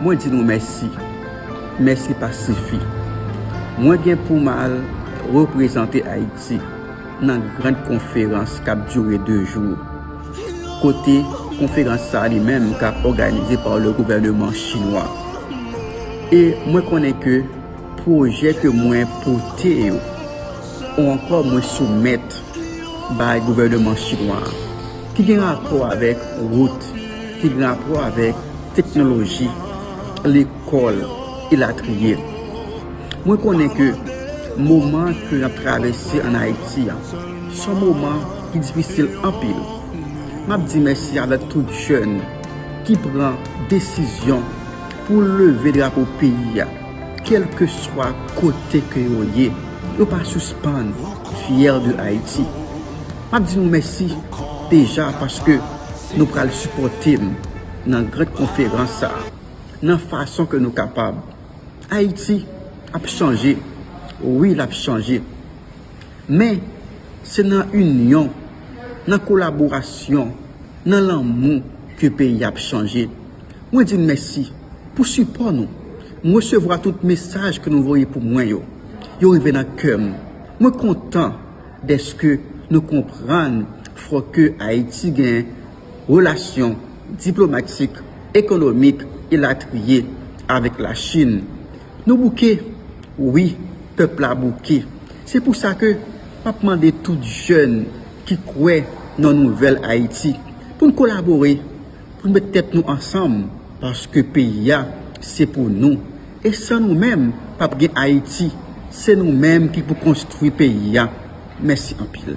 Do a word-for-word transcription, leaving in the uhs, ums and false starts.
Mwen di nou mèsi. Mèsi pa sifi. Mwen gen pou m al reprezante Ayiti nan gran konferans k ap dire de jou, kote konferans sa a li menm k ap òganize pa le gouvènman chinwa. E mwen konnen ke pwojè ke mwen pote yo, ou ankò mwen soumèt bay gouvènman chinwa a, ki gen rapò avèk wout, ki gen rapò avèk teknoloji, lekòl, elatriye. Mwen konnen ke moman ke n ap travèse ann Ayiti a, se yon moman ki difisil anpil. M ap di mèsi avèk tout jèn ki pran desizyon pou leve drapo peyi a, kèlkeswa kote ke yo ye, yo pa sispann fyè de Ayiti. M ap di nou mèsi deja paske nou pral sipòte m nan gran konferans sa a, nan fason ke nou kapab. Ayiti ap chanje, wi, l ap chanje. Men, se nan inyon, nan kolaborasyon, nan lanmou ke peyi a ap chanje. Mwen di n mèsi pou sipò nou. Mwen resevwa tout mesaj ke nou voye pou mwen yo. Yo rive nan kè m. Mwen kontan dèske nou konprann fò ke Ayiti gen relasyon diplomatik, ekonomik, elatriye avèk Lachin. Nou bouke, wi, pèp la bouke. Se pou sa ke m ap mande tout jèn ki kwè nan nouvèl Ayiti pou n kolabore, pou n met tèt nou ansanm, paske peyi a, se pou nou. E san nou menm, p ap gen Ayiti. Se nou menm ki pou konstwi peyi a. Mèsi anpil.